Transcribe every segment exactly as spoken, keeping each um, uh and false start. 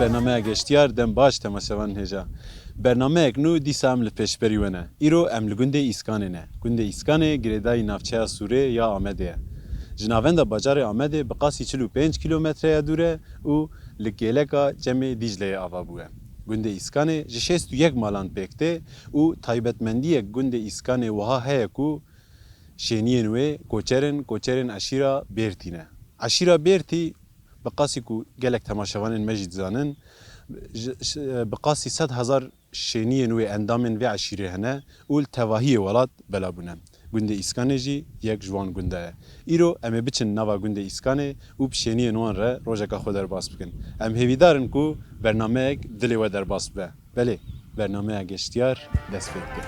Bernameya Geştiyar, dem baş temaşevanên hêja. Bernameyek nû dîsa em li pêşberî we ne. Îro em li gundê Îskanê ne. Gundê Îskanê girêdayî navçeya Sûrê ya Amedê ye. Ji navenda bajarê Amedê bi qasî çil û pênc kîlometre ye dûr e û li kêleka Çemê Dîcleyê ava bûye. Gundê Îskanê ji şêst û yek malan pêk tê û taybetmendiyek gundê Îskanê wiha heye ku şêniyên wê koçer in, koçerên eşîra Bêrtî ne. Eşîra Bêrtî, bi qasî ku gelek temaşevanên me jî dizanin, ji, ji, bi qasî sed hezar şêniyên wê, endamên vê eşîrê hene û li tevahiyê welat bela bûne. Gundê Îskanê jî yek ji wan gunda ye. Îro em ê biçin nava gundê Îskanê û bi şêniyên wan re rojeka xwe derbas bikin. Em hêvîdar in ku bernameyek dilê we derbas bibe. Belê, bernameya Geştiyar dest pê dike.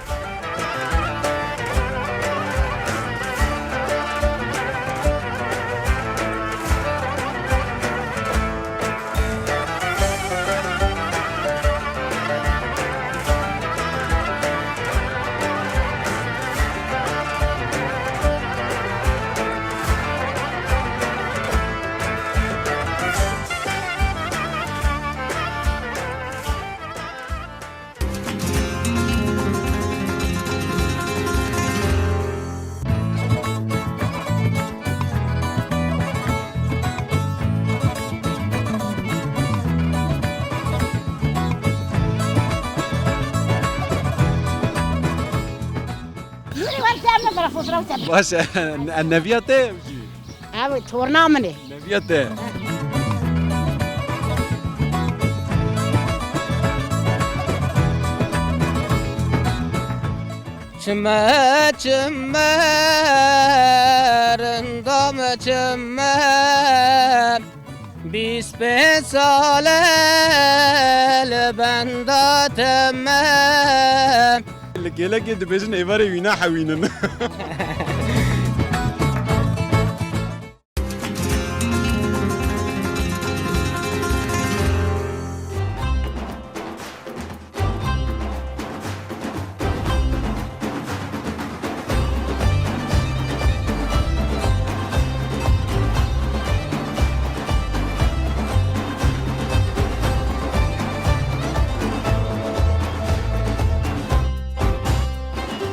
Baş e, en neviya te jî. Ew torna min e. Neviya te. Çime, çime, rinda me çime, bîst pênc sal e li benda te me. Li kêlekê dibêjin êvarê wîna hewînin.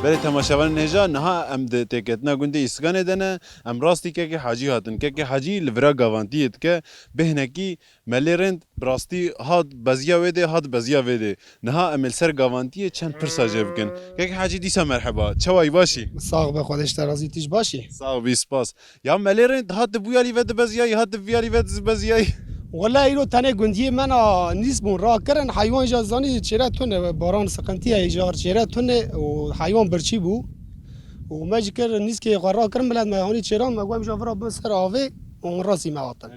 Belê temaşevanên hêja, niha em di têketina gundê Îskanê de ne. Em rastî kekê Hacî hatin. Kekê Hacî li vira gavantiyê dike. Bêhnekî me lê rind, bi rastî hat beziya wê dê, hat beziya vê dê. Niha em ê li ser gavantiyê çend pirsa jê bikin. Kekê Hacî, dîsa merheba. Çawa yî, baş î? Sax be, Xwedê ji te razî, tu jî baş î? Sax bî, spas. Ya me lê rind, hat di bûyalî ve dibeziyayî, hat di viyalî ve dibeziyayî. Wele îro tenê gundiyê me na nîsk bûn rakirin, heywan jî zanî çêre tune, baran siqintî ye, îcar çêre tune û heywan birçî bû. Û me jî kir nîskê xwe rakirin, milet me hanî çêran, me got em ji vira bin ser avê û rastî me hatin.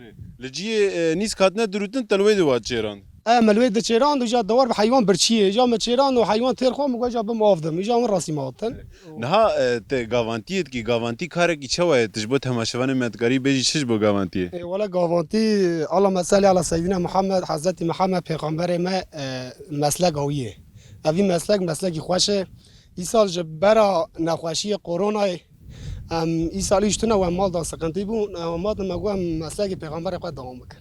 Li cihê, e, nîsk hatine dirûtin, te li wê de wat çêran. E, me li wê de çêran, îja dewar bi heywan birçî ye. Îja me çêran û heywan têr xwe, me got îja bim av dim. Îja min rastî me hatin. Niha, e, te gavantiyê dikî, gavantî karekî çawa ye? Tu ji bo temaşevanên me dikarî bêjî çi ji bo gavantiyê? E, wele gavantî, Allahümme salli ala Seyyidina Muhammed, Hazreti Muhammed Pêxamberê me, e, meslek awî ye. Evî meslek, meslekî xweş e. Îsal ji bera nexweşiyê koronayê, em îsal îş tune, em mal da siqintî bûn, em hatin me got em meslekê Pêxamberê xwe dewam bikin.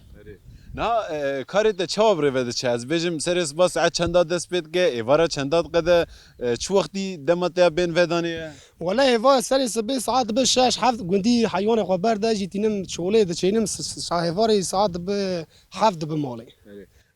Niha, e, karê te çawa bi rê ve diçe? Ez bêjim serê siba saet çenda dest pê dike, êvara çenda diqede, e, çi wextî dema te ya bên vedanê ye? Wele êva serê sibê saet dibe şeş heft gundî heywanê xwe berde, ez jî tînim çolê diçênim, s-, s-, şa-, êvarê saet dibe heft dibe malê.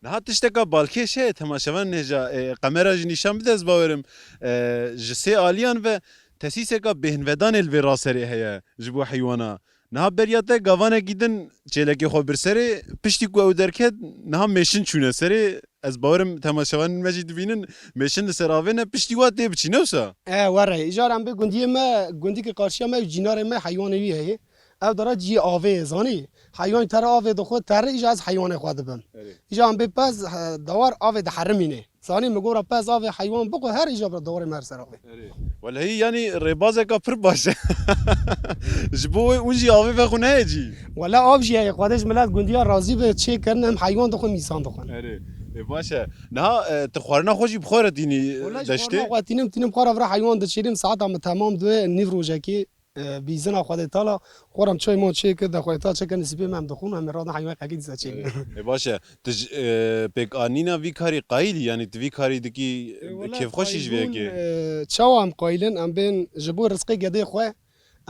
Niha tişteka balkêş heye, temaşevan nêja, e, qemera jî nîşan bide, ez bawerim, e, ji sê aliyan ve tesîseka bêhnvedanê li vê raserê heye ji bo heywana. Niha beriya te gavanekî din çêlekê xwe bir serê, piştî ku ew derket, niha mêşin çûne serê. Ez bawerim temaşevanên me jî dibînin, mêşin li ser avê ne, piştî wa tê biçî, ne wisa? E, were, îcar em bê gundiyê me, gundî ki qarşiya me, cînarê me heywanê wî heye. Ew dara cihê avê ye, zanî? Heywan tere avê dixwe, tere îja ez heywanê xwe dibim. Erê. Îja em bê pez, he, dewar avê diherimîne. Zanî, min gora pez avê heywan bixwe, her îja bira dewarê me her ser avê. Erê. Welehî, yanî rêbazeka pir baş e. Ji bo wê hûn jî avê vexwin heye cî? Wele av jî heye, Xwedê ji milet gundiya razî be, çê kirin em heywan dixwin, mîsan dixwin. Erê. Ê, baş e. Niha, e, tu xwarina xwe jî bi xwe re tînî, e, deştê? Xwarina xwe tînim, tînim xwe re vira heywan diçêrim, saeta min temam dibe, nîv rojekê. e, bîzina Xwedê Teala, xwe re em çay man çêkir, de Xwedê Teala çêkir, nisîbê me em dixwin, em ê radin heywan qekî dîsa çêkin. E, e, baş e. Tu ji, e, pêkanîna vî karî qayîl î, yanî tu vî karî dikî, E, wela kêfxweş î ji vê qayîl bûn, yekê? E, çawa em qayîl in? Em bên ji bo rizqê gedê xwe,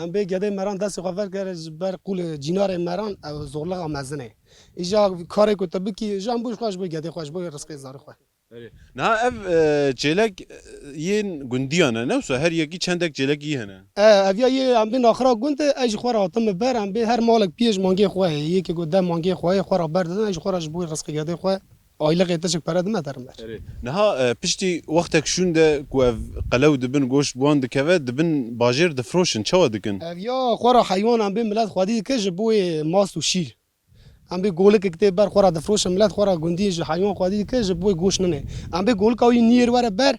em bê gedê meran destê xwe vekere ji ber qûlê cînarê meran, ew zorlixa mezin e. Îja karê ku tu bikî, ji em bo ji xwe, ji bo gedê xwe, ji bo rizqê zarê xwe. Erê. Niha ev, e, çêlek, e, yên gundiyan e, ne wisa her yekî çendek çêlek yî hene? E, ev ya yê em bên axira gund e, ez ji xwe re hatim ber, em bê her malek pênc mangê xwe heye, yekê ku deh mangê xwe heye, xwe re berdidin, ez ji xwe re ji bo rizqê gedê xwe aylixê tişik pere dime derim ber. Erê. Niha, e, piştî wextek şûn de ku ev qelew dibin, goşt bi wan dikeve, dibin bajêr difroşin, çawa dikin? Ev ya xwe re heywan em bên milet xwedî dike ji bo yê mast û şîr. Em bê golikek tê ber xwe re difroşe, milet xwe re gundî ji heywan xwedî dike, ji bo goşt nine. Em bê golika wî niyêr were ber,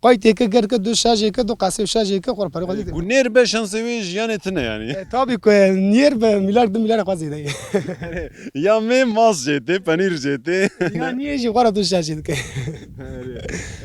qaytê ke, gerd ke, du şejê ke, du qesê û şejê ke, xwe re perê xwedî dike. Ku nêr be şansê wê jiyanê tine yanî. E, tabî ku niyêr be, mîlyar du mîlyar xwe zêde ye. Ya mê mas jê tê, penîr jê tê. Ya niyê jî xwe re du şejê dike. Erê.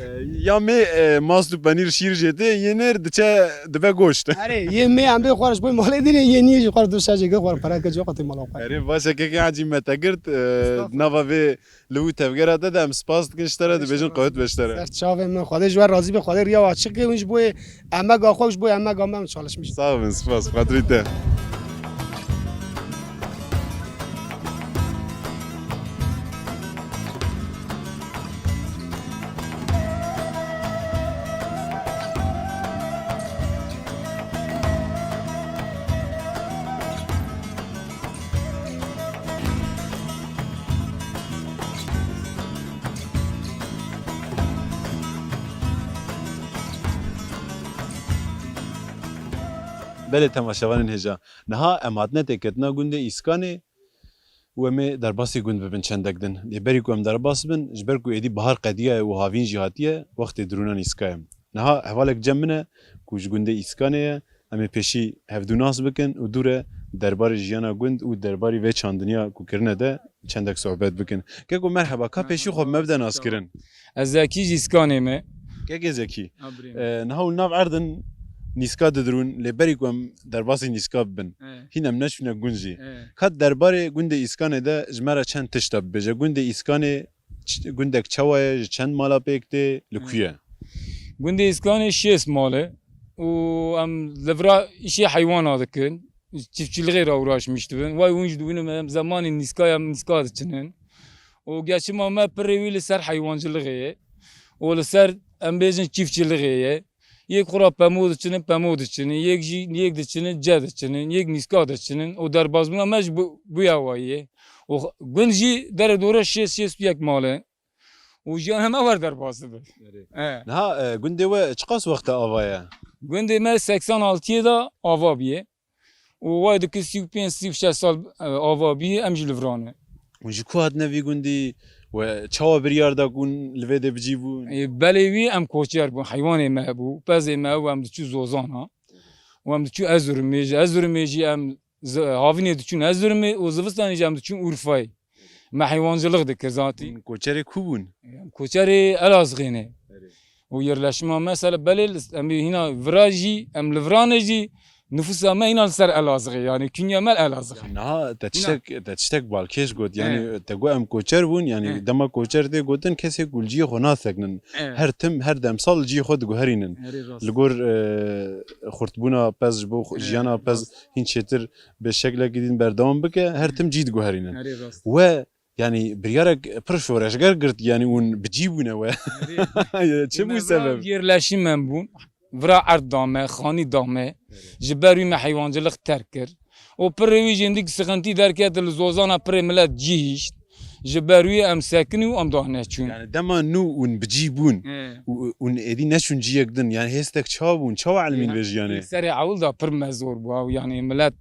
E, ya mê, e, mast û penîr şîr jê tê, yê nêr diçe dibe goşt. Erê, yê mê em bê xwe re ji bo malê dînê, yê niyê jî xwe re du şejê ke xwe re pere ke, cixwe tê mala xwe. Erê, baş e, kekê Hecî, me te girt, e, Estağfurullah. Nava vê li wî tevgera te de em spas dikin ji te re, dibêjin qewet be ji te re. Ser çavê min, Xwedê ji we razî be, Xwedê riya we açiq ke, hûn ji bo yê emega xwe, ji bo yê emega me hûn çalışmiş. Sağ bin, spas, xatirî te. Belê temaşevanên hêja. Niha em hatine têketina gundê Îskanê û em ê derbasî gund bibin çendek din. Lê berî ku em derbas bin, ji ber ku êdî bihar qediyaye û havîn jî hatiye, wextê dirûnan Îska ye. Niha hevalek cem min e ku ji gundê Îskanê ye, em ê pêşî hevdû nas bikin û dû re derbarê jiyana gund û derbarê vê çandiniya ku kirine de çendek sohbet bikin. Keko merheba, ka pêşî xwe bi me bide naskirin. Ez Zekî, ji Îskanê me. Kekê Zekî, Abrîm. E, niha hûn nav erdin nîska didirûn, lê berî ku em derbasî nîska bibin, E. hîn em neçûne gund jî. E. Ka derbarê gundê Îskanê de ji me re çend tişta bibêje. Gundê Îskanê ç-, gundek çawa ye, ji çend mala pêk tê, li E. ku ye? Gundê Îskanê şêst mal e û em li vira îşê heywana dikin. Çiftçiliğê re uğraşmış dibin. Way hûn jî dibînin em zemanê nîska em nîska diçinin. Û geçima me pirê wî li ser heywanciliğê ye. Û li ser, em bêjin, çiftçiliğê ye. Yek xwe re pemo diçinin, pemo diçinin. Yek jî, yek diçinin, ce diçinin. Yek nîska diçinin. Û derbasbûna me jî bu, bu ya wayî ye. Û gund jî derê dore şêst, şêst û yek mal e. Û jiyana me wer derbas dibe. Erê. E. Niha, e, gundê we çiqas wext e ava ye? Gundê me seksen altiyê de ava bûye. Û way dikir sî û pênc, sî û şeş sal, e, ava bûye, em jî li vir ne. Hûn ji ku hatine vî gundî? We çawa biryar da ku hûn li vê de bi cî bûn? E, belê wî em koçer bûn, heywanê me hebû, pezê me hebû, em diçû Zozana. Û em diçû Erzurumê, ji Erzurumê jî em zi-, havînê diçûn Erzurumê û zivistanê jî em diçûn Urfayê. Me heywancılık dikir zatî. Hûn koçerê ku bûn? Em koçerê Elazığê ne. Erê. Û yerleşima me ser belê li, em ê hîna vira jî, em li virane jî nüfusa me hîna li ser Elazığê, yani künye me Elazığê. Niha te Hîna. tiştek, te tiştek balkêş got. Yani Evet. te got em koçer bûn, yani Evet. dema koçer tê gotin kesê ku li cihê xwe nasekinin. Evet. Her tim, her demsal li cihê xwe diguherînin. Erê rast. Li gor, e, xurtbûna pez ji bo xwe, Evet, jiyana pez rast. hîn çêtir bi şeklekî din berdewam bike, her tim cî diguherînin. Erê rast. We, yanî, biryarek pir şoreşger girt, yanî, hûn bi cî bûne we. Erê. Çi bû sebeb? Yerleşim em bûn. Vira erd dame, xanî dame. Erê. Ji ber wî me heywancılık terk kir. Û pirê wî jî hindik sıkıntı derket, li Zozana pirê millet cihişt. Ji ber wî em sekinî û em da neçûn. Yani dema nû hûn bi cî bûn He. û hûn êdî neçûn ciyek din. Yani hêstek çawa bûn? Çawa elmîn vê jiyanê? Serê ewil da pir me zor bû. Yani millet,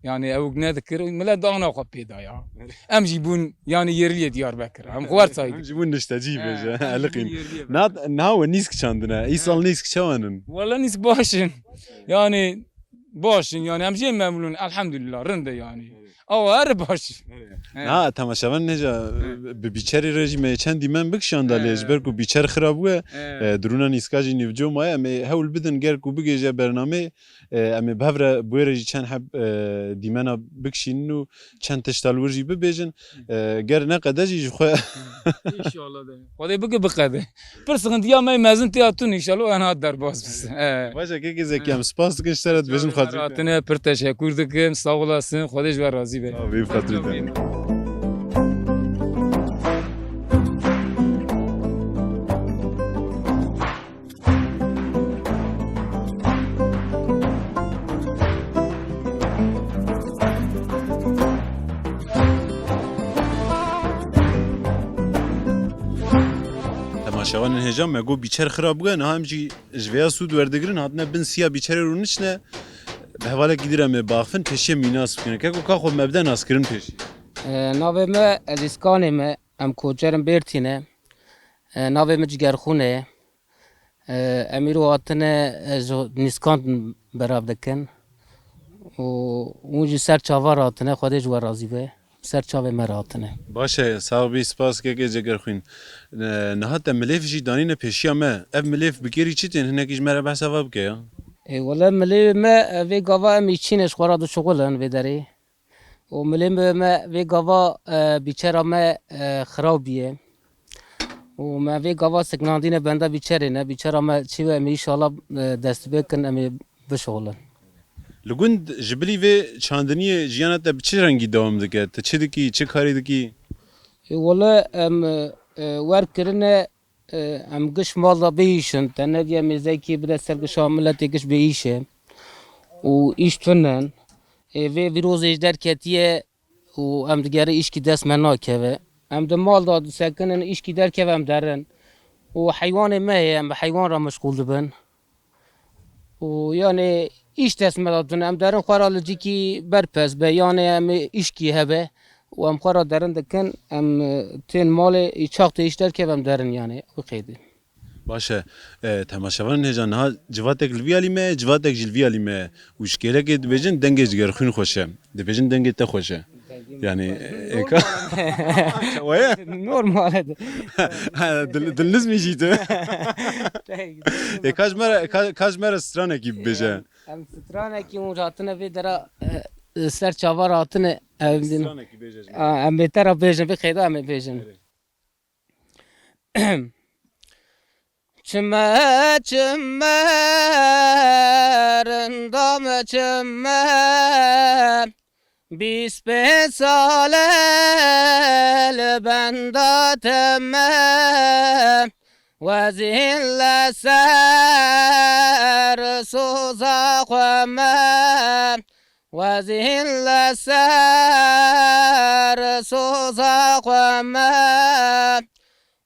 yani ewk nedikir. Millet da ana xwe pê da ya. Em jî bûn yani yerliyê Diyarbekir. Em xwer saydık. Em jî bûn niştecî He, bêje. em jî Eliqîn. bûn yerliyê Na, Bekir. na we nîsk çandine. Îsal He. nîsk çawanin? Wala nîsk başin. Yani başin. Yani em jê memnun. Elhamdülillah. Rinde yani. Awa, her baş. He. Na, temaşevan nêca, He. bi bîçerê re jî me çend dîmen bikişanda lê, He. ji ber ku bîçer xirab bûye, He. e, dirûna nîska jî nîvco maye, em ê hewl bidin ger ku bigêje bernameyê, e, em ê bi hev re bi wê re jî çend heb, e, dîmena bikişînin û çend tişta li wir jî bibêjin. E, ger neqede jî ji xwe Înşallah de. Xwedê bike biqede. Pir siqintiya me mezin tê hatûn, înşallah en hat derbas bisin. He. Baş e, kekê Zekî, em spas dikin ji te re dibêjin xatirê te. Hatine, pir teşekkür dikim. Sağ olasın. Xwedê ji we razî be. Sağ ol, xatirê te. Temaşevanên hêja, me got bîçer xirab bûye, niha em jî ji vêya sûd werdigirin, hatine bin siya bîçerê rûniştine. Bi hevalekî din re me baxivin, pêşiya mînas bikine. Keko, ka xwe me bide naskirin pêşî. E, navê me Ezîzkanê me, em koçerin Bêrtîne. E, navê min Cigerxûn e. E, em îro hatine, e, ji nîskan berav dikin. Û hûn jî ser çava re hatine, Xwedê ji we razî be. Ser çavê me re hatine. Baş e, sax bî, spas kekê Cigerxûn. E, niha te milêv jî danîne pêşiya me. Ev milêv bi kêrî çi tên? Hinekî ji me re behsa va bike ya. E, wele milêvê me, e, vê gava em îçîne ji xwe re dişuxulin vê derê. Û milê me, me vê gava, e, bîçera me, e, xirab bûye. Û me vê gava siknandîne benda bîçerê ne. Bîçera me çi be, em îşallah, e, destpê kin, em ê bişuxulin. Li gund ji bilî vê çandiniyê jiyana te bi çi rengî dewam dike? Tu çi dikî, çi karî dikî? E, wele em, e, wer kirine, E, em giş mal da biîşin, te nediye mêzekî bide ser gişa miletê giş biîşe û îş tune. E, vê vîrozê ji derketiye û em digere îşkî dest me nakeve. Em di mal da disekinin, îşkî derkeve em derin. Û heywanê me heye, em bi heywan re meşxûl dibin. Û yanê îş dest me de tune, em derin xwe re li cîkî berpes be, yanê em ê îşkî hebe û em xwe re derin dikin, em, e, tên malê, î çax tê îş derkeve em derin yanê, wî qeydê. Baş e, e, temaşevanên hêja, niha civatek li vî alî me ye, civatek jî li vî alî me ye. Û ji kêlekê dibêjin dengê Cigerxwîn xweş e. Dibêjin dengê te xweş e. Yanî, e, ka-, Normal e. Normal e. Ha, dil-, dilnizmî jî tu. Ê, ka ji me re, ka, ka ji me re stranekî bibêje. Em stranekî hûn hatine vê dera, e, ser çava re hatine, em, Stranekî bêje ji me. A, em ê te re bêjin, vê qeyda em ê bêjin. Erê. Çime, çime, rinda me çime, bîst pênc sal e li benda te me, wezîn li ser soza xwe me, wezîn li ser soza xwe me.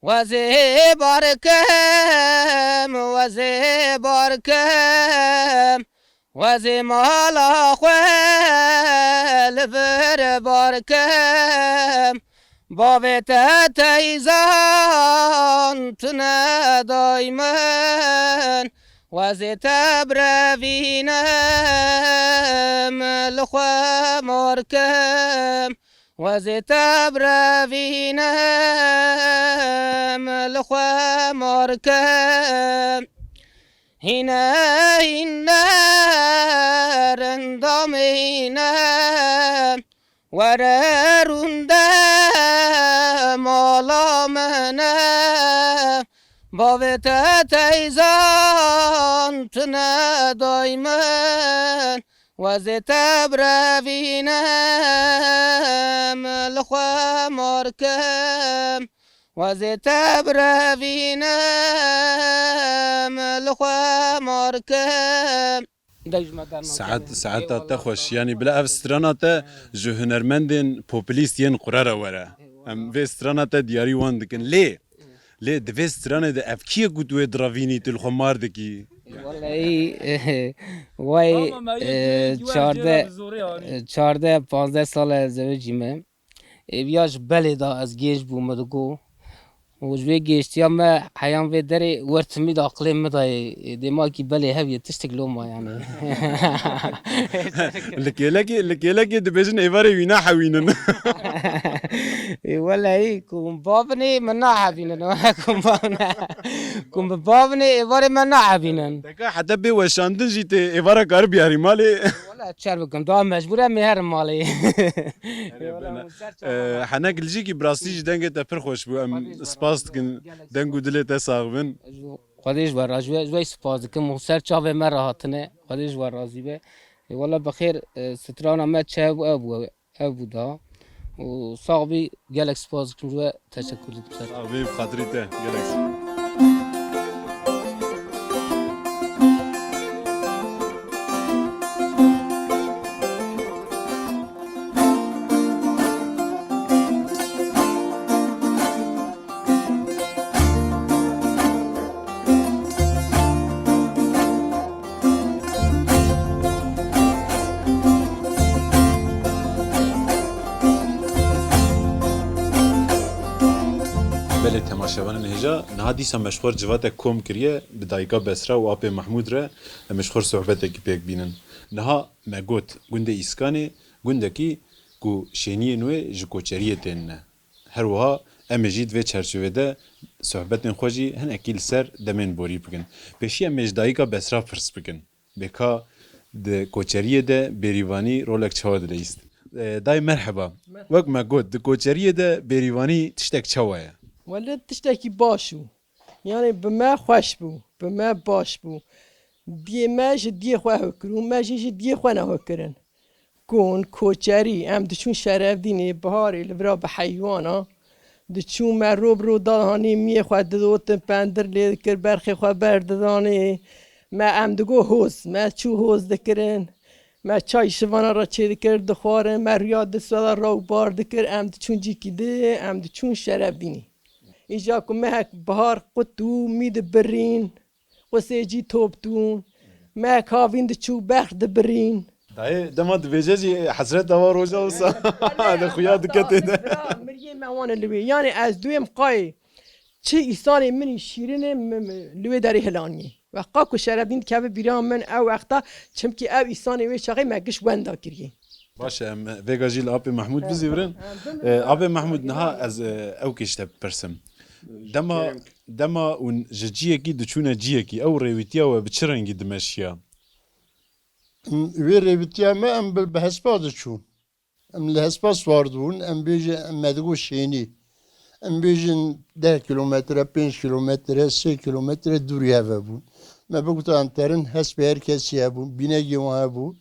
Wezê bar kem, wezê bar kem, wezê mala xwe li vir bar kem. Bavê te teyzan tune day min, wezê te birevînim li xwe mar kem. Wezê te birevînim li xwe mar ke. Hîne, hîne, rinda min hîne, were rûnde mala min e. Bavê te teyzan tune day min. Wezê te birevînim li xwe mar kim. Wezê te birevînim li xwe mar kim. Dej me derman Saet, kene. Saeta te Eyvallah, xweş. Yanî bila ev strana te ji hunermendên populîst yên qure re were. Eyvallah. Em vê strana te diyarî wan dikin. Lê Lê di vê stranê de ev kî ye ku tu wê direvînî, tu li xwe mar dikî? Wellahî, way, Ama me yê e, diyê çardeh, cêra bi zorê anî. E, çardeh, panzdeh sal e zewicî me. Ê viya ji belê de ez gêj bûm, min digot, Û ji wê gêştiya me heyan vê derê wer timî de aqilê min dayê, dêmakî belê hev ye, tiştek loma yani. Li kêlekê, li kêlekê dibêjin êvarê wî nahewînin. Ê, welehî, ku min bavnê min nahevînin, ku min bavne, ku min bavnê êvarê me nahevînin. Deka heta bê weşandin jî tê êvara kari biyarî malê. Wele çer bikim, daha mecbûr em ê herin malê. Erê, Wele bine. Min ser çawa Ee, henek li jî kî bi rastî jî dengê te pir xweş bû. Em Xwedê ji we spas razî dikin. Gelek Deng û spas. Dilê te sax bin. Xwedê ji we razî be, ji we spas dikim. Û ser çavê me re hatine. Xwedê ji we razî be. Ê, wele bi xêr, e, strana me çe bû, ev bû, ev bû da. Û sax bî, gelek spas dikim ji we, teşekkür dikim ser. Sax bî, bi xatirî te, gelek spas. Belê temaşevanên hêja, niha dîsa me ji xwe re civatek kom kiriye, bi dayika Besra û apê Mehmûd re em ê ji xwe re sohbetekî pêk bînin. Niha me got, gundê Îskanê, gundekî ku şêniyên wê ji koçeriyê tên ne. Her wiha em ê jî di vê çerçevê de sohbetên xwe jî hinekî li ser demên borî bikin. Pêşî em ê ji dayika Besra pirs bikin. Bê ka di koçeriyê de bêrîvanî rolek çawa dileyîst? E, dayê merheba. Merheba. Wek me got, di koçeriyê de bêrîvanî tiştek çawa ye? Wele tiştekî baş bû. Yani bi me xweş bû, bi me baş bû. Diyê me ji diyê xwe hokir û me jî ji diyê xwe nehokirin. Kon, koçerî, em diçûn Şerevdînê, biharê li vira bi heywana diçûn, me ro bi ro danê miyê xwe didotin, pendir lê dikir, berxê xwe berdidanê. Me, em digo hoz, me çû hoz dikirin. Me çay şivana re çêdikir, dixwarin, me riya di sweda re û bar dikir, em diçûn cîkî di, em diçûn Şerevdînê. Îja ku mehek bihar qut û mî dibirîn, qusê cî top dûn, mehek havîn diçû berx dibirîn. Dayê, dema dibêje jî hesret ava roja wisa. Li xuya diketê de. Bira, miriyê me wane li wê. Yani ez duyêm qayê çi îsanê min î şîrin ê, mi, mi, li wê derê hilaniyê. Wexta ku Şerefdîn dikeve bîra min ew wexta, çimkî ew îsanê wê çaxê me giş wenda kiriye. Baş e, em vêga jî li apê Mehmûd bizîvirin. Em, em, Ee, apê Mehmûd, niha ez, e, ew kê ji te bipirsim. Dema, dema hûn ji ciyekî diçûne ciyekî, ew rêwîtiya we bi çi rengî dimeşiya? Wê rêvitiya me em bi, bi hespa diçûn. Em li hespa siwar dibûn, em bêjin, em me digot şênî. Em bêjin deh kilometre, pênc kilometre, sê kilometre dûrî heve bûn. Me bigotan terin hespê her kesî hebûn, bînegê wan hebû.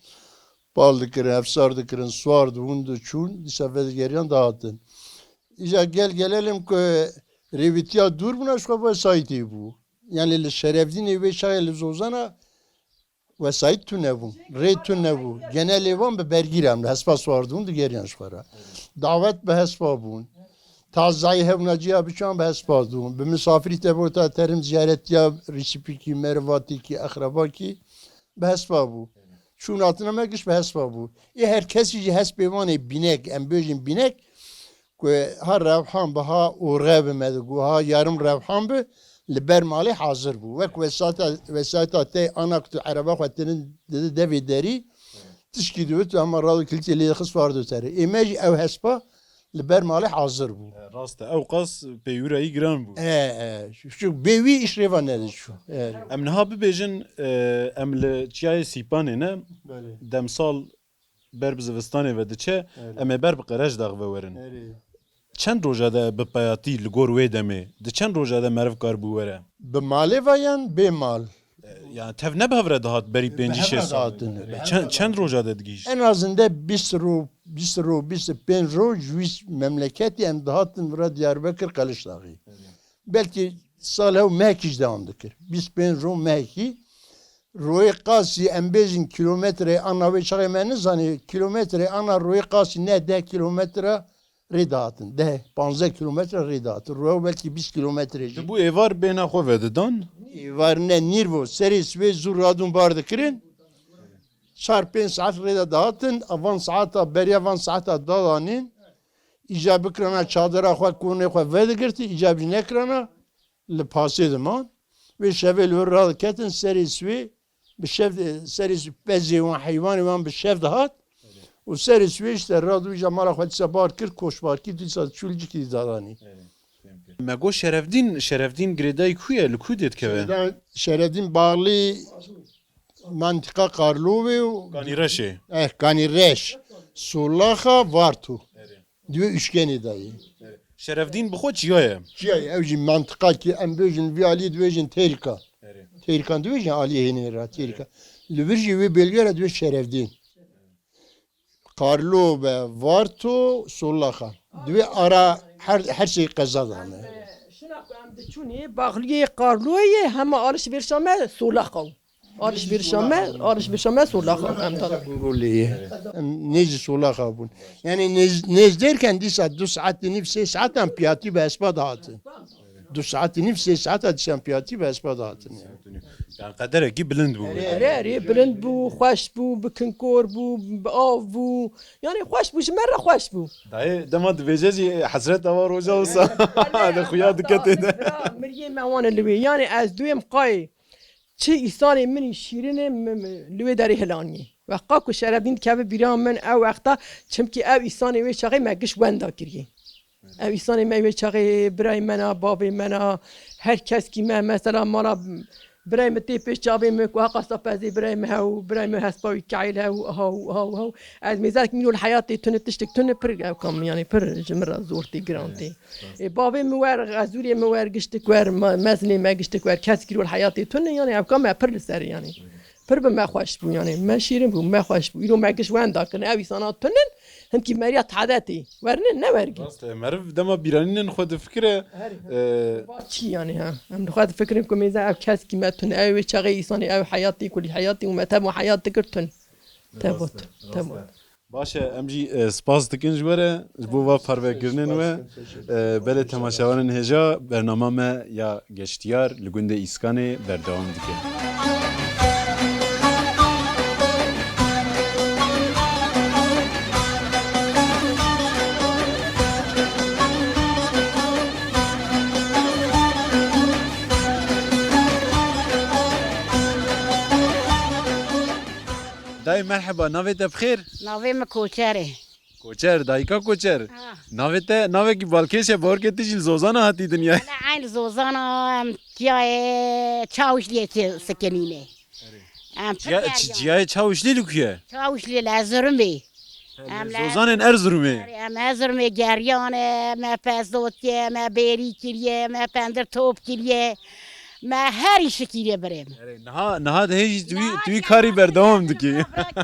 Bal dikirin, hevsar dikirin, siwar dibûn, diçûn, dîsa vedigeriyan dihatin. Îja gel gelelim ku rêvîtiya dûr bûna ji xwe wesayîtê bû. Yani li Şerefdînê wê çaxê li Zozana wesayît tune bû, rê tune bû. Genelê wan bi bergî re em li hespa siwar dibûn, digeriyan ji xwe re. Dawet bi hespa bûn. Tazayî hebûna ciya biçûn bi hespa dibûn. Bi misafirî te bota terim ziyaretiya rîsipîkî, merivatîkî, exrebakî bi hespa bû. Çûn hatina me giş bi hespa bû. Ê her kesî jî hespê wan ê bînek, em bêjin bînek, ku ha rewhan bi, ha orxe bi me digo, ha yarım rewhan bi, li ber malê hazir bû. Wek wesata, wesata te ana ku tu ereba xwe tinin didi devê derî, tişkî diwit, hema rado kilîtê lê dixist wardo terê. Ê me jî ew hespa li ber malê hazir bû. E, rast e. Ew qas peywirayî giran bû. E, e. Çi bê wî îş rêva nediçû. E. Em niha bibêjin, e, em li Çiyayê Sîpanê ne, Belê. Demsal ber bi zivistanê ve diçe, Erê. Em ê ber bi Qerejdax ve werin. Erê. Çend roja de bi peyatî li gor wê demê, di çend roja de meriv kar bû were? Bi malê ve yan bê mal? E, yani tev ne bi hev re dihat berî Bi pêncî hev re şêst sal? Dihatin. Çend, çend roja de digihîşt? En azinde bîst ro, bîst ro, bîst û pênc roj ji wî memleketî em dihatin vira Diyarbekir Qerejdaxî. Belkî sal hew mehekî jî dewam dikir. Bîst pênc roj mehekî. Royê qasî em bêjin kîlometreyê ana wê çaxê me nizanê, kîlometreyê ana royê qasî ne deh kîlometre rê dihatin. Deh, panzdeh kîlometre rê dihatin. Roya belkî bîst kîlometre jî. Dibû êvar bêhna xwe vedidan? Êvar ne, nîr bû. Serê sibê zû radûn bar dikirin. Çar pênc saet rê de dihatin. Van saeta, beriya van saeta dadanîn. Îca bikirana çadira xwe, konê xwe vedigirtin, îca jî nekirana, li pasê diman. Wê şevê li wir radiketin, serê swê bi şev, serê swê pezê wan, heywanê wan bi şev dihat. Û serê swê işte radû îca mala xwe dîsa bar kir, koşbarkî dîsa çûl cikî dadanî. Me got Şerefdîn, Şerefdîn girêdayî ku ye, li ku dê dikeve? Şerefdîn, Şerefdîn bağlı mantıka Karlovê û Kanîreşê. Eh, Kanîreş, Sulaxa, Varto. Diwê üçgenê dayê. Şerefdîn bi xwe çiya ye? Çiya ye, ew jî mantiqa ki em bêjin, vî alî dibêjin Têrika. Têrikan dibêjin alî hênê re, Têrika. Li vir jî wê bêlge re dibê Şerefdîn. Karlo be, Varto, Sulaxa. Diwê ara her, her şey qeza dane. Şuna ku em diçûnê, baxliyê Karloyê hema alişvêrişa me Sulaxa. Alişvêrişa me, alişvêrişa me Sulaxa em da. Bingolê ye. Em nêzî Sulaxa bûn. Yani nêz, nêz derken dîsa du saet û nîv, sê saet em piyatî bi hespa dihatin. Du saet û nîv, sê saet dîsa em piyatî bi hespa dihatin. Yani qederekî bilind bû. Erê, erê, bilind bû, xweş bû, bi kinkor bû, bi av bû. Yani xweş bû, ji me re xweş bû. Dayê, dema dibêje jî hesret ava roja wisa. Erê, de xuya dike tê de. Miriyê me wan li wê. Yani ez duyêm qayê. Çi îsanê min î şîrin ê, mi, mi, li wê derê hilaniyê. Wexta ku Şerefdîn dikeve bîra min ew wexta, çimkî ew îsanê wê çaxê me giş wenda kiriyê. Ew îsanê me wê çaxê birayê me na, bavê me na, her keskî me, mesela mala birayê min tê pêş çavê min ku heqa sapezê birayê min hew, birayê min hespa wî keil hew, aha û aha û aha û. Ez mêzek mîro li heyatê tune tiştek tune pir ew kam, yani pir ji min re zor tê, giran tê. Ê, bavê min wer, xezûrê min wer, giştik wer, me-, mezinê me giştik wer, kes kî li heyatê tune, yani ev ka me pir li ser, yani. Pir bi me xweş bû, yani. Me şîrin bû, me xweş bû. Îro me giş wenda kirin, ew îsana tunin, hinkî meriya tadetê. Wernin, ne wergî. Rast e, meriv dema bîranînin xwe difikire, Herî, e, ba çi yani, ha? Em li xwe difikirin ku mêze ev kes kî me tune, ew ê çaxê îsanê, ew heyatê, kulî heyatê û me tevon heyat dikir tun. Tevot, tevot. Baş e, em jî, e, spas dikin ji we re, ji bo va parvekirinên we. E, belê temaşevanên hêja, bernama me ya Geştiyar li gundê Îskanê berdewam dike. Dayê merheba, navê te bi xêr? Navê min Koçer e. Koçer, dayika Koçer. Ha. Navê te, navekî balkêş e, bawerke tu jî li Zozana hatî dinyayê. Wele eyn li Zozana em ciyayê Çawişliyê tê sikinînê. Erê. Em pir Ciya-, geriyan. Ciyayê Çawişlî li ku ye? Çawişlî li Erzurumê. Em li Zozanên Erzurumê. Erê, em Erzurumê geriyan e, me pez dotiye, me bêrî kiriye, me pendir top kiriye. Me herî şikîrê birê min. Erê, niha, niha dihê jî tu wî, tu wî karî berdewam dikî.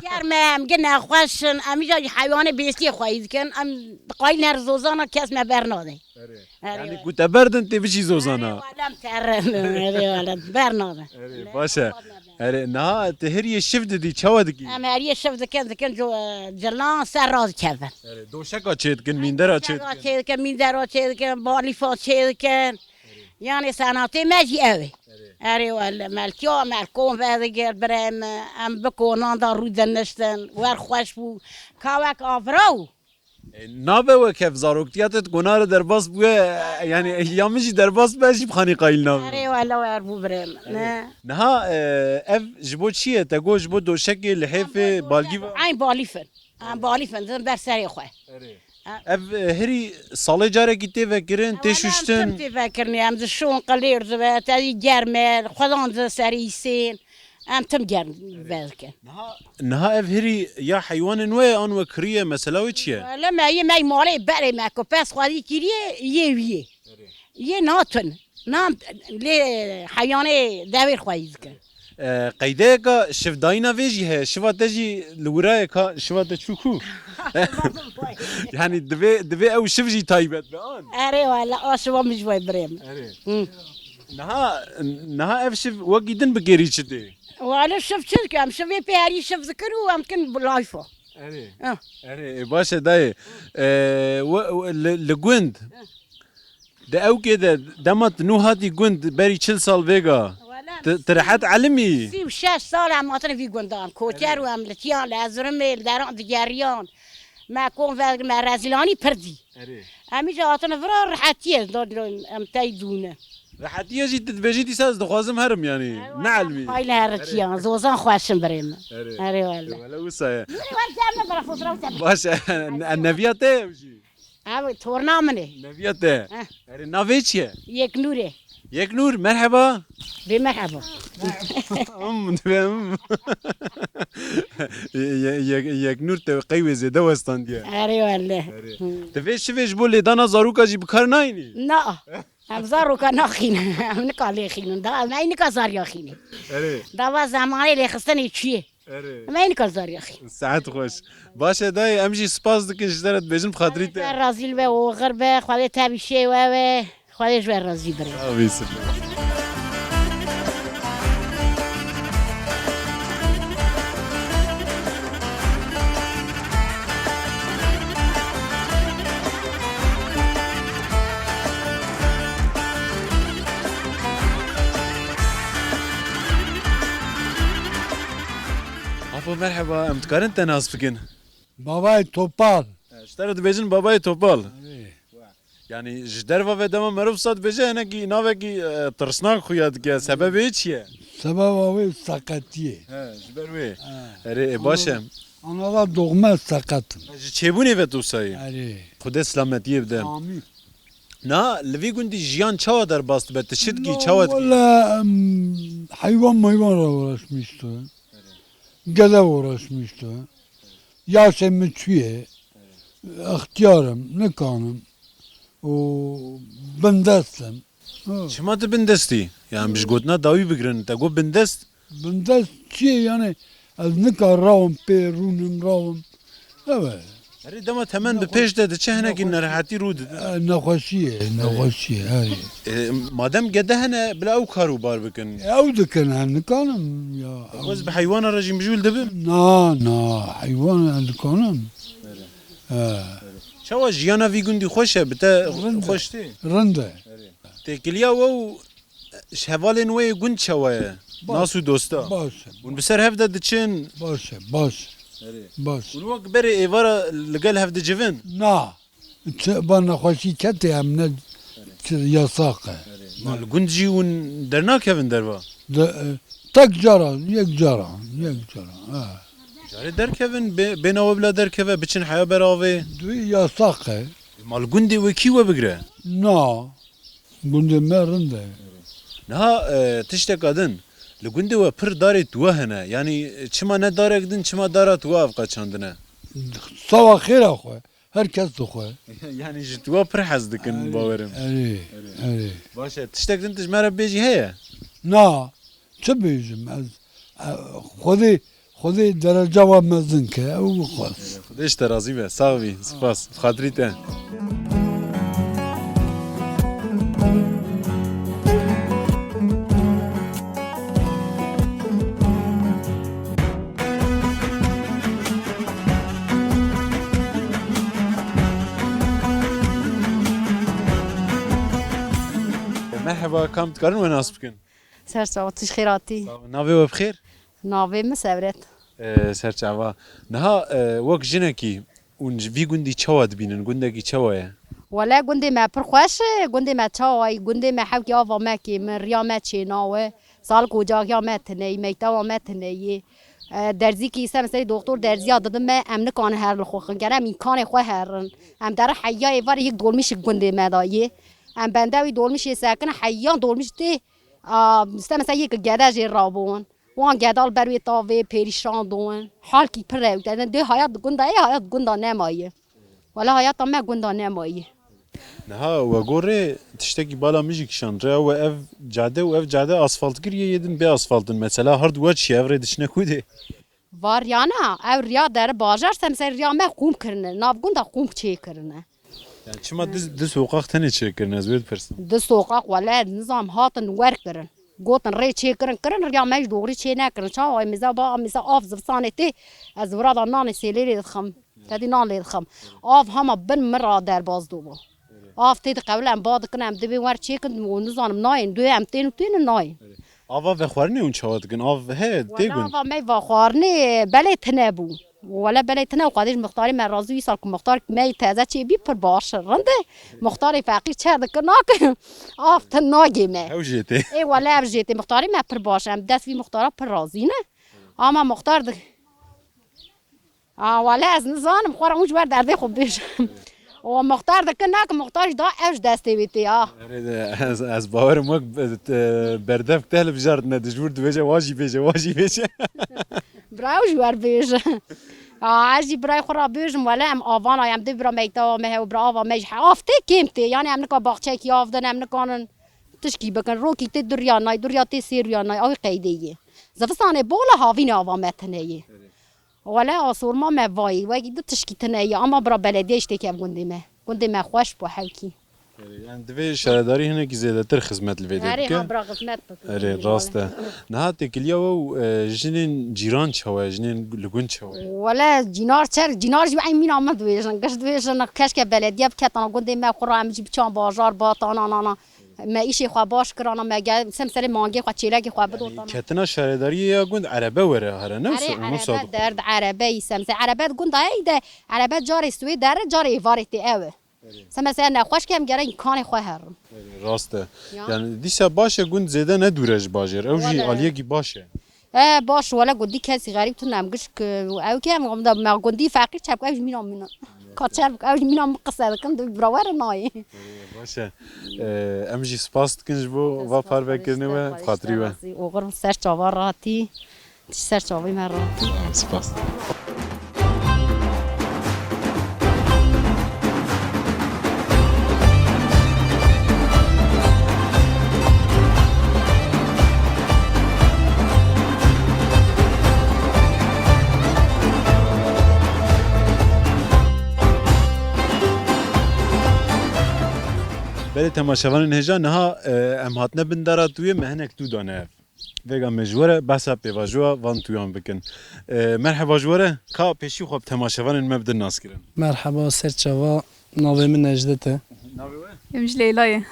Germ e, em gine xweş in, em îja jî heywanê bêstiyê xweyî dikin, em diqayî ner zozana kes me bernade. Erê. Erê, yanî ku te berdin tê biçî zozana. Erê, welem terin, erê, welem bernade. Erê, baş e. Erê, niha te heriyê şiv didî, çawa dikî? Em heriyê şiv dikin, dikin co-, cilan ser raz kevin. Erê, doşeka çê dikin, mîndera çê dikin. Doşeka çê dikin, mîndera çê dikin, balîfa çê dikin. Yani senatê me jî ew e. Erê. Erê wele, melkiya melkon vedigir, birê me, em bi konan da rû diniştin, wer xweş bû. Ka wek avira û. E, nabe wek ev zaroktiya te di kona re derbas bûye, e, yani, e, ya min jî derbas be, jî bi xanî qayîl nabe. Erê wele wer bû birê me. Erê. Ne. Niha, e, ev ji bo çi ye? Te got ji bo doşekê, lihêfê, balgî ve? Eyn balîf in. Em balîf in, didin ber serê xwe. Erê. Ha. Ev, e, herî salê carekî tê vekirin, tê şuştin? Em tim tê vekirin, em dişon qilêr dibe, te dî germ e, xwedan di serê îsên, em tim germ vedikin. Niha, niha ev herî ya heywanên we ye an we kirî ye, mesela wê çi ye? Wele me yê me malê berê me ku pez xwedî kiriye, yê wî yê. Erê. Yê natin. Nan lê heyanê dewêr xweyî dikin. E, qeydeyeka şivdayîna vê jî heye. Şiva te jî li wira ye ka şiva te çû ku? Yani divê, divê ew şiv jî taybet be an? Erê wele, a şiva min ji vay birê min. Erê. Hı. Niha, niha ev şiv wekî din bi kêrî çi tê? Wele şiv çi dikim? Şivê pê herî şiv dikin û em dikin bi layfa. Erê. Ah. Erê, e, baş e dayê. E, we, we, li, li gund. Di ewkê de dema tu nû hatî gund berî çil sal vêga, tu, tu rehet elimî? Sî û şeş sal em hatine vî gundan. Koçer û em li tiyan, li Erzurumê, li deran digeriyan. Me kon ve me rezîlanî pir dî. Erê. Em îca hatine vira rehetiyê, em tey dûne. Rehetiyê jî tu dibêjî dîsa ez dixwazim herim, yanî. Erê, ne elmî. Hayli herikiyan, zozan xweşin birê min. Erê. Erê wele. Wele wisa ye. Wele wele, gel me bera fotoğraf çek. Baş e, ne-, neviya te ye ew jî? Ew torna min e. Neviya te. Heh. Erê, navê çi ye? Yeknûr e. Yeknûr, merheba. Bê merheba. Hım, hım. Ye-, ye-, ye-, Yeknûr te qey wê zêde westandiye. Erê wele. Erê. Hı. Te vê şivê ji bo lêdana zaroka jî bi kar nayînî? Na. Em zaroka naxînin. Em nika lê xînin. Da em ey nika zariya xînin. Erê. Dava zemanê lêxistinê çûyê. Erê. Em ê nika zariya xîn. Saet xweş. Baş e dayê, em jî spas dikin ji te re dibêjin bi xatirî te. Xwedê razî be, oxir be, Xwedê te bî şêwe we. Xwedê ji we razî birê. Sağ ol, spas. Apo merheba, em dikarin te nas bikin? Babayê Topal. E, ji te re dibêjin Babayê Topal. Erê. Yanî ji derva ve dema merov wisa dibêje hinekî navekî, e, tirsnak xuya dike. Sebebê çi ye? Sebeba wê seqetiyê. He, ji ber wê. He. Erê, e, baş e. Ana, ana da doğma seqet im. Ji çêbûnê ve tu sayî. Erê. Xwedê silametiyê bide. Amîn. Na, li vî gundî jiyan çawa derbas dibe? Tu çi dikî, çawa dikî? Wele, em, heywan meywan re uğraşmıştı. Gede uğraşmıştı. Yaşê min çûye. Extiyar im, nikanim. Û bindest im. Ha. Çima tu bindestî? Yani, bi ji gotina dawî bigirin, te got bindest? Bindest çi ye yani? Ez nika rawim pê, rûnim, rawim. Evet. Erê, dema temen bi pêş de diçe hinekî nerehetî rû dide. E, nexweşî ye, nexweşî ye, erê. E, madem gede hene, bila ew kar û bar bikin. Ew dikin, em nikanim ya. Wez bi heywana re jî mijûl dibin? Na, na, heywan em dikanim. He. Çawa jiyana vî gundî xweş e, bi te xweş tê? Rind e. Têkiliya we û ji hevalên we yê gund çawa ye? Baş. Nas û dosta? Baş e. Hûn bi ser hev de diçin? Baş e, baş. Erê. Baş. Hûn wek berê êvara li gel hev dicivin? Na. Çi, ba nexweşî ketê em ne, çi, yasak e. Erê. Ma li gund jî hûn dernakevin derva? De, e, tek cara, yek cara, yek cara. Ha. Carê derkevin, bê-, bêna we bila derkeve, biçin heya ber avê. Duyî yasak e. Ma li gundê we kî we bigire? Na. Gundê me rind e. Niha, e, tişteka din, li gundê we pir darê tuwe hene. Yanî, çima ne darek din, çima dara tuwe ev qeçandine? Sawa xêra xwe, her kes dixwe. Yanî ji tuwe pir hez dikin, bawerim. Erê, erê. Baş e, tiştek din tu ji me re bêjî heye? Na. Çi bêjim ez? E, Xwedê, Xwedê dereca we mezin ke, ew bixwaz. Xwedê ji te razî be. Sax bî. Spas. Bi xatirî te. Merheba, kam dikarin we nas bikin? Ser çava, tu ji xêr hatî. Sağ ol. Navê we bi xêr? Navê min Sewret. Ee, ser çava. Niha, e, wek jinekî hûn ji vî gundî çawa dibînin? Gundekî çawa ye? Wele gundê me pir xweş e, gundê me çawa ye, gundê me hewkê ava me kêm e, riya me çênawe, salik ocaxiya me tune ye, mektewa me tune ye. E, derzîkî îse meselê doktor derziya didin me, em nikanin her li xwe xin, gere em îmkanê xwe herin. Em dere heya êvarê yek dolmîşik gundê me de ye. Em bende wî dolmîşê sekin, heya dolmîş tê, a, îse mesela yek gede jê rabûn. Wan gedal ber wê tavê perîşan don. Halkî pir e. Te dê hayat di gunda ye, hayat di gunda nemaye. Wala hayata me gunda nemaye. Niha we gorê tiştekî bala min jî kişand. Rêya we ev cade û ev cade asfaltkirî ye, yê din bê asfaltin. Mesela hard we çi ye, ev rê diçine ku dê? Var yana, ev riya dere bajar se, mesela riya me qûm kirine. Nav gunda qûm çê kirine. Yani çima du, du sokak tenê çêkirin, ez wê dipirsim. Du sokak wele nizam hatin wer kirin. Gotin rê çêkirin, kirin, riya me ji doğrî çê nekirin. Çawa mêza ba, mêza av zivistanê tê, ez wira da nanê sêlê lê dixim. Tedî nan lê dixim. Av hema bin min ra derbaz dobo. Av tê diqewile em ba dikin, em dibê wer çêkin, û nizanim nayên, duyê em tên û tên û nayên. Ava vexwarinê hûn çawa dikin? Av heye, tê gund? Wala ava me vexwarinê belê tine bû. Wele belê tine û qadî ji muxtarê me razî, wî sal ku muxtar me yê teze çêbî pir baş e. Rind e. Muxtarê feqîr çer dike nake. Av te nagê me. Ew jê tê. Ê wele ev jê tê. Muxtarê me pir baş e. Em dest vî muxtara pir razî ne. Ama muxtar di-, A, wele ez nizanim, xwe re hûn ji wer derdê xwe bêjin. O muxtar dikin nakin, muxtar ji da ev ji destê wê tê ya. Erê de, ez, ez bawerim wek be-, te-, berdevk te hilbijartine, dijbûr dibêje, wa jî bêje, wa jî bêje. Bira ew ji wer bêje. A, ez jî birayê xwe re bêjim, wele em avana, em dê bira meyta me hew, bira ava me jî he-, av tê kêm tê. Yani em nika baxçeyekî av din, em nikanin tişkî bikin. Rokî tê duriya nay, duriya tê sêriya nay, ew qeydê ye. Zivistanê bol e, havînê ava me tine ye. Wele asorma me vayî, wekî di tişkî tine ye, ama bira belediye îştê kev gundê me. Gundê me xweş bû hewkî. Erê, yani divê şaredarî hinekî zêdetir xizmet li vê dê Erê, bike. Ha, bira xizmet bike. Erê, rast e. Niha têkiliya we û, e, jinên cîran çawa ye? Jinên li gund çawa ye? Wele cînar çer, cînar jî eyn mîna min dibêjin. Giş dibêjin, keşke belediye biketana gundê me xwe ra em jî biçan bajar, batana, nana. Me îşê xwe baş kirana, me gel, sem serê mangê xwe, çêlekê xwe bidotana. Ketina şaredariyê ya gund erebe were here, ne? Erê, wisa, wisa erebe dixwe. Derd erebe î sem se. Erebe gunda ey de, erebe carê swê dere, carê êvarê tê ew e. Erê. Se mesela nexweş ke em gere îmkanê xwe herin. Erê, rast e. Ya. Yani dîsa baş e gund zêde ne dûr e ji bajêr. Ew jî Wele. Aliyekî baş e. E, baş, wele gundî kesî xerîb tune em gişk, e, ew ke em, em da me gundî feqîr çepk, ew jî mîna min. Ka çepk, ew jî mîna min qise dikin, di bira were nayê. Baş e. E, em jî spas dikin ji bo va parvekirinê we, bi xatirî we. Oxir ser çava ratî, ser çavê me ratî. Spas. Belê temaşevanên hêja niha, e, em hatine bin dara tûyê, me hinek tû dane ev. Vêga me ji we re behsa pêvajoya van tûyan bikin. E, merheba ji we re, ka pêşî xwe bi temaşevanên me bidin naskirin. Merheba, ser çava, navê min Necdet e. Navê we? Em ji Leylayê.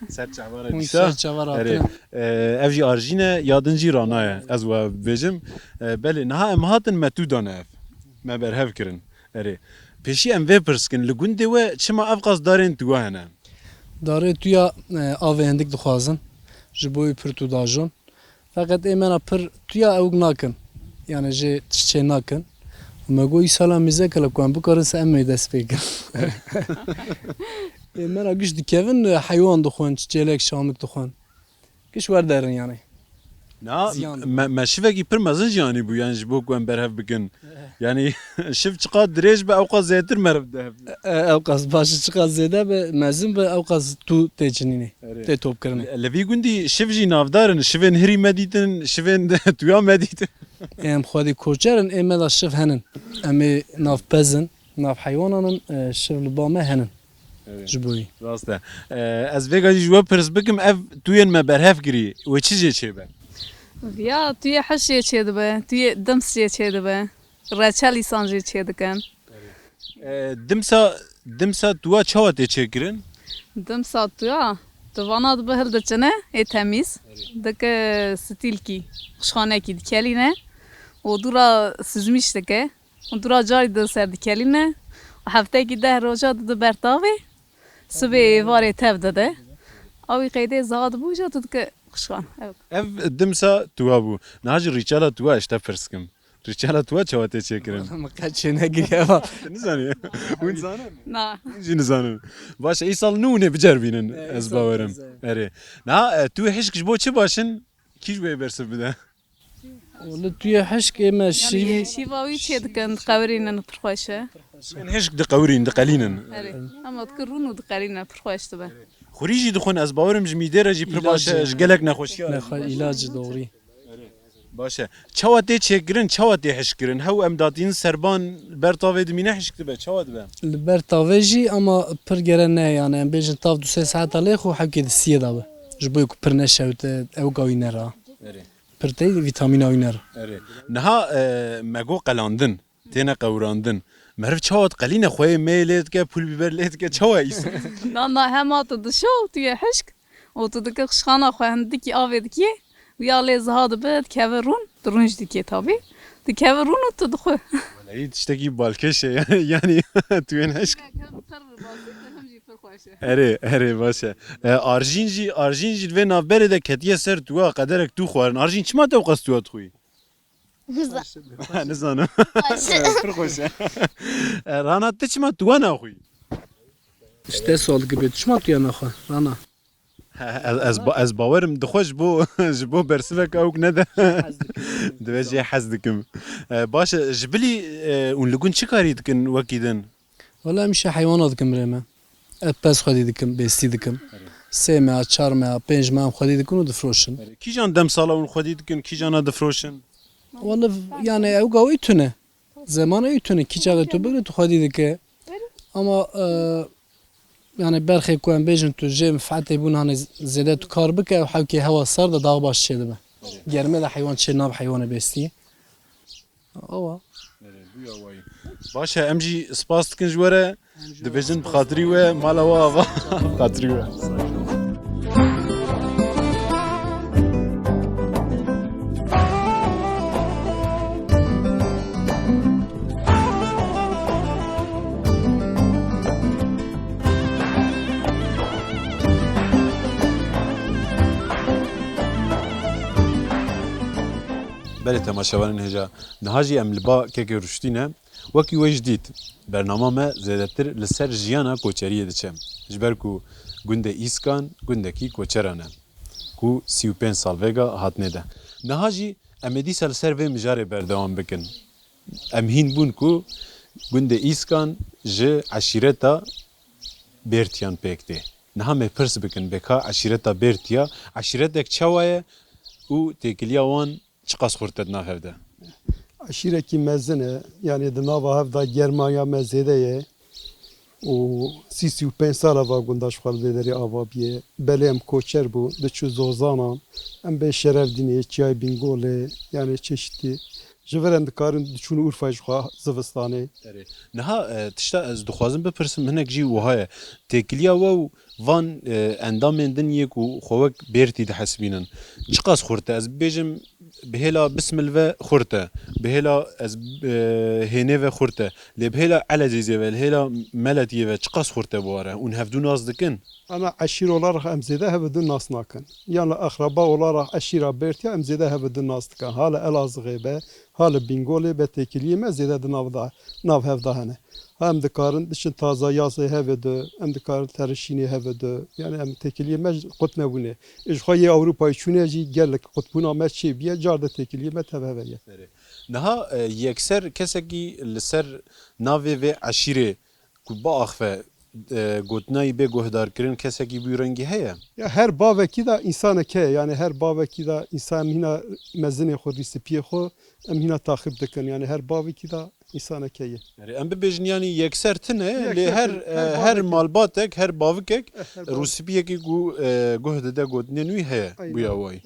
Ser çava re Hûn dîsa. Ser çava re Erê, hatine. E, ev jî Arjîn e, ya din jî Rana ye, ez we bibêjim. E, belê, niha em hatin me tû dane ev. Me berhev kirin. Erê. Pêşî em vê pirs kin, li gundê we çima ev qas darên tûya hene? Darê tûya, e, avê hindik dixwazin. Ji bo wî pir tû dajon. Feqet ê me re pir tûya ewk nakin. Yani jê tişt çê nakin. Me got, îsala mîzek e, ku em bikarin se em ê dest pê kin. Ê me re giş dikevin, heywan dixwin, çêlek, şamik dixwin. Giş werderin yani. Na, Ziyan me, me şivekî pir mezin jî anî bû, yani ji bo ku em berhev bikin. Yani şiv çiqas dirêj be, ewqas zêdetir meriv dihev. E, ewqas baş, çiqas zêde be, mezin be, ewqas tû tê çinînê, Erê. Tê topkirinê. Li vî gundî şiv jî navdar in, şivên hirî me dîtin, şivên tuya me dîtin. Em xwedî koçer in, ê me de şiv henin. Em ê nav pez in, nav heywanan in, e, şiv li ba me henin. Evet. Ji bo wî. Rast e. E, ez vêga jî ji we pirs bikim, ev tuyên me berhev kirî, wê çi jê çêbe? Ya, tuyê heş jê çêdibe, tuyê dims jê çêdibe, reçel îsan jê çêdikin. E, dimsa, dimsa tuwa çawa tê çêkirin? Dimsa tuya, tu vana dibe hildiçine, ê temîz, dike stîlkî, xişxanekî dikelîne û dûra sizmîş dike. Û dûra carî di ser dikelîne û heftekî deh roja di, di ber tavê. Sibê êvarê tev dide. Ew î qeydê ziha dibû, îja tu dike xişxan. Ev. Ev dimsa tuwa bû. Niha jî rîçela tuwa ez te pirs kim. Rîçela tuwa çawa tê çêkirin? Wala min qet çênekiriye va. Tu nizanî? Hûn zanin? Na. Hûn jî nizanin. Baş e, îsal nû hûn ê biceribînin, e, ez îsal bawerim. Erê. Niha, e, tu hişk ji bo çi baş in? Kî ji wê bersiv bide? Wele tu yê hişk ê me şîvî. Şîva wî çê dikin, diqewirînin, pir xweş e. Em hişk diqewirîn, diqelînin. Erê. Ama dikin rûn û diqelînin, pir xweş dibe. Xurî jî dixwin, ez bawerim ji mîdê re jî pir baş e, ji gelek nexweşiya re. Nexwe-, îlac, doğrî. Baş e. Çawa tê çêkirin, çawa tê hişkirin? Hew em datînin serban ber tavê dimîne hişk dibe, çawa dibe? Li ber tavê jî ama pir gere ne, yani em bêjin tav du sê saeta lê xwe hewkê di siyê de be. Ji bo ku pir neşewite, ew gawî nera. Erê. Pir tê vîtamîna wî nera. Erê. Niha, e, me got qelandin, têne qewirandin. Meriv çawa diqelîne, xweyê meyê lê dike, pul bîber lê dike, çawa îs? Na, na, hema tu dişo, tu yê hişk û tu dike xişxana xwe hindikî avê dikî, wî ya lê ziha dibe, dikeve rûn, tu rûn jî dikê tabî. Dikeve rûn û tu dixwe. Ey, tiştekî balkêş e, yani, yani tu yê neşk. Hem ter basit hem jî pir xweş e. Erê, erê, baş e. E, Arjîn jî, Arjîn jî li vê navberê de ketiye ser tuwa, qederek tu xwarin. Arjîn, çima te ew qas tuwa dixwî? Niza- Nizanim. Pir xweş e. E, Rana, tu çima tuwa naxwî? Ji te sual dikir bê, tu çima tuya naxwe, Rana? He, ez, ez, ba- ez bawerim dixwe ji bo, ji bo bersivek ewk nede. Hez dikim. Divê jê hez dikim. E, baş e, ji bilî, e, hûn li gund çi karî dikin wekî din? Wela em îşe heywana dikin birê me. Ez pez xwedî dikim, bêstî dikim. Sê meha, çar meha, pênc meha em xwedî dikin û difroşin. Kîjan demsala hûn xwedî dikin, kîjana difroşin? Wela yani ew gaw î tune. Zeman ew tune. Kî çaxê tu bigre tu xwedî dike. Ama, e, yani berxê ku em bêjin tu jê menfaetê bûn hanê zêde tu kar bike, ew hewkê hewa sar de daha baş çêdibe. Germê de heywan çê nabe heywanê bêstî. Awa. Baş e, em jî spas dikin ji we re. Dibêjin bi xatirî we, mala we ava. Bi xatirî we. Belê temaşevanên hêja, niha jî em li ba kekê ruştî ne. Wekî we jî dît, bernama me zêdetir li ser jiyana koçeriyê diçe. Ji ber ku gundê Îskan gundekî koçeran e, ku sî û pênc sal vêga hatine de. Niha jî em ê dîsa li ser vê mijarê berdewam bikin. Em hîn bûn ku gundê Îskan ji eşîreta Bêrtiyan pêk tê. Niha me pirs bikin, bêka eşîreta Bêrtiya, eşîretek çawa ye û têkiliya wan çiqas xurt e di nav hev de? Eşîrekî mezin e, yanî di nava hev de germaya me zêde ye û sî, sî û pênc sal e va gunda ji xwe li vê derê ava bûye. Belê em koçer bû, diçû zozanan, em bê Şerefdînê, Çiyayê Bîngolê, yanî çeşitî ji vir em dikarin diçûn Urfayê ji xwe zivistanê. Erê. Niha, e, tişta ez dixwazim bipirsim, hinek jî wiha ye. Têkiliya we û van, e, endamên din yê ku xwe wek Bêrtî dihesibînin, çiqas xurt e? Ez bibêjim, bi hêla Bismil ve xurt e. Bi hêla ez, e, Hênê ve xurt e. Lê bi hêla Elezîzê ve, li hêla Meletiyê ve çiqas xurt e bi we re? Hûn hevdû nas dikin? Ana eşîr olarak em zêde hevdû nas nakin. Yan li akraba olarak eşîra Bêrtiya em zêde hevdû nas dikin. Ha li Elazığê be, ha li Bîngolê be têkiliyê me zêde di nav da, nav hev da hene. Ha em dikarin diçin taza yazê hevdû, em dikarin terişînê hevdû. Yani em têkiliyê me qut nebûne. Ji xwe yê Ewropayê çûne jî gelek qutbûna me çêbiye, car de têkiliyê me tev heve ye. Niha, e, yekser kesekî li ser navê vê eşîrê ku biaxive, e, gotina wî bê guhdarkirin, kesekî bi wî rengî heye? Ya her bavekî de însanek heye, yani her bavekî de însan em hîna mezinê xwe, rîsipiyê xwe em hîna taxîb dikin, yani her bavekî de însanek heye. Erê, em bibêjin, yani yekser tune, lê her, e, her malbatek, her bavikek rûspiyekî ku, e, guh dide gotinên wî heye, bûya wayî.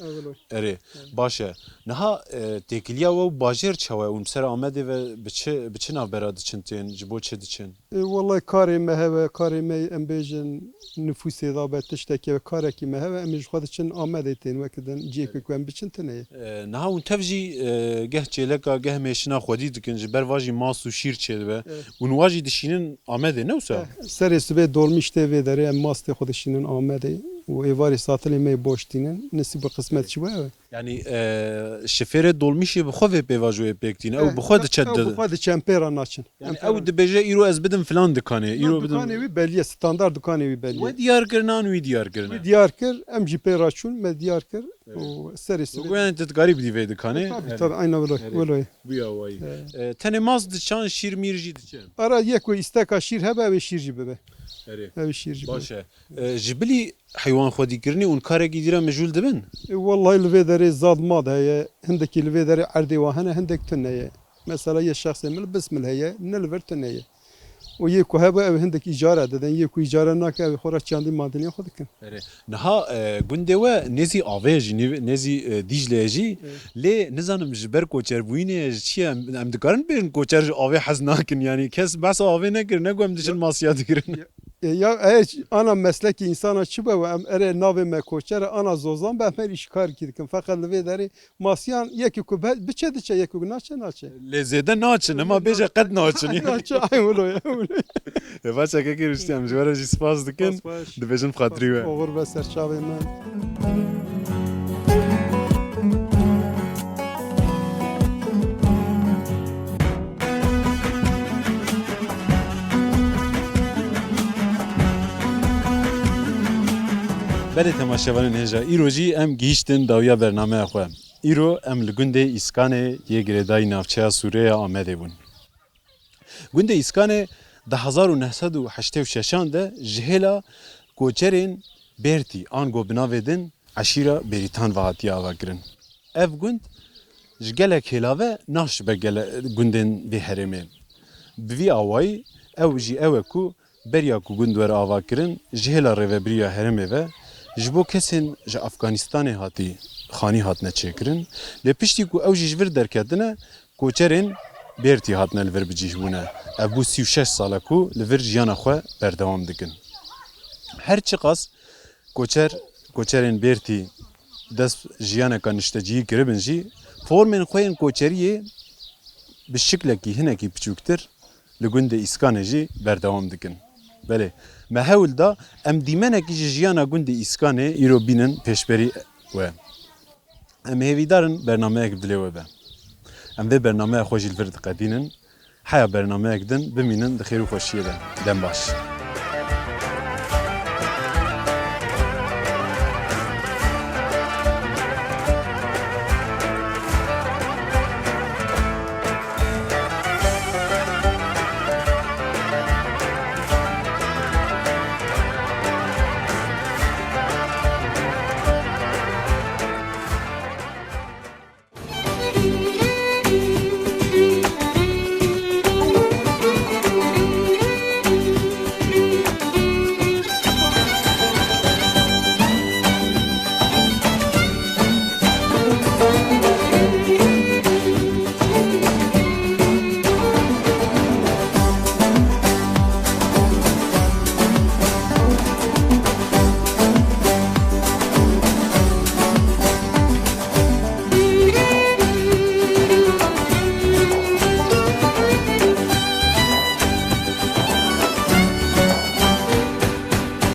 Erê, baş e. Niha, e, têkiliya we û bajêr çawa ye? Hûn bi ser Amedê ve bi çi, bi çi navbera diçin tên? Ji bo çi diçin? E, wellahî karê me heve, karê me em bêjin nifûsê de be tiştekê ve karekî me heve, em ê ji xwe diçin Amedê tên weke din cihekê ku em biçin tune ye. E, niha hûn tev jî, e, geh çêleka, geh mêşina xwedî dikin, ji ber va jî mas û şîr çêdibe. Hûn wa jî dişînin Amedê, ne wisa? E, serê sibê dolmîş tê vê derê, em mastê xwe dişînin Amedê û êvarê satilê me yê boş tînin. Nisîb û qismet çi be ew e. Yani, e, şifêrê dolmîşê bi xwe vê pêvajoyê pêk tîne. Ew bi xwe diçe. Ew bi xwe diçe, em pê re naçin. Yani ew dibêje, îro ez bidim filan dikanê, îro bidim. Dukanê wî belî ye, standart dukanê wî belî ye. We diyar kirine an wî diyar kirine? Wî diyar kir, em jî pê re çûn, me diyar kir. Û serê sibê. Wê yani tu dikarî bidî vê dikanê? Tabii, tabii, aynen wilo, wilo ye. Bûya wayî. E, tenê mas diçan, şîr mîr jî diçe? Ara yek ku îsteka şîr hebe, ew ê şîr jî bibe. Erê. Ew ê şîr jî bibe. Baş e. E, ji bilî heywan xwedîkirinê hûn karekî dî re mijûl dibin? E, wellahî li vê derê zad mad heye, hindekî li vê derê erdê wan hene, hindek tune ye. Mesela yê şexsê min li Bismil heye, ne li vir tune ye. Û yê ku hebe ew hindek îcare didin, yê ku îcare nake ew xwe re çandî mandinê xwe dikin. Erê. Niha, e, gundê we nêzî avê ye jî, nêv-, nêzî, e, Dîcle ye jî. Lê nizanim ji ber koçerbûyînê ye, ji çi ye? Em, em dikarin bêjin koçer ji avê hez nakin, yanî kes behsa avê nekir, ne ku em diçin masiya dikirin. Ya, E, ya, e, ana meslekî însana çi be we, em erê navê me koçer e, ana zozan be, em her îş kar kî dikin. Feqet li vê derê masiyan yekî ku be-, biçe diçe, yekî ku naçe naçe. Lê zêde naçin, hema bêje qet naçin. Naçe, ay wilo ye, wilo ye. Ê, baş e, kekê Rûştî, em ji we re jî spas dikin. Spas, baş. Dibêjin bi xatirî we. Oxir be ser çavê me. Belê temaşevanên hêja, îro jî em gihîştin dawiya bernameya xwe. Îro em li gundê Îskanê yê girêdayî navçeya Sûrê ya Amedê bûn. Gundê Îskanê di hezar û neh sed û heştê û şeşan de ji hêla koçerên Bêrtî, ango bi navê din eşîra Bêrîtan ve hatiye avakirin. Ev gund ji gelek hêla ve naş be gele-, gundên vê herêmê. Bi vî awayî ew jî ew e ku beriya ku gund were avakirin, ji hêla rêvebiriya herêmê ve ji bo kesên ji Afganistanê hatî xanî hatine çêkirin. Lê piştî ku ew jî ji vir derketine, koçerên Bêrtî hatine li vir bicihbûne. Ev bû sî û şeş sal e ku li vir jiyana xwe berdewam dikin. Her çiqas koçer, koçerên Bêrtî dest jiyaneka niştecihî kiribin jî, formên xwe yên koçeriyê bi şiklekî hinekî piçûktir li gundê Îskanê jî berdewam dikin. Belê, me hewl da em dîmenekî ji jiyana gundê Îskanê îro bînin pêşberî we. Em hêvîdar in bernameyek bi dilê we be. Em vê bernameya xwe jî li vir diqedînin. Heya bernameyek din bimînin di xêr û xweşiyê de. Dem baş.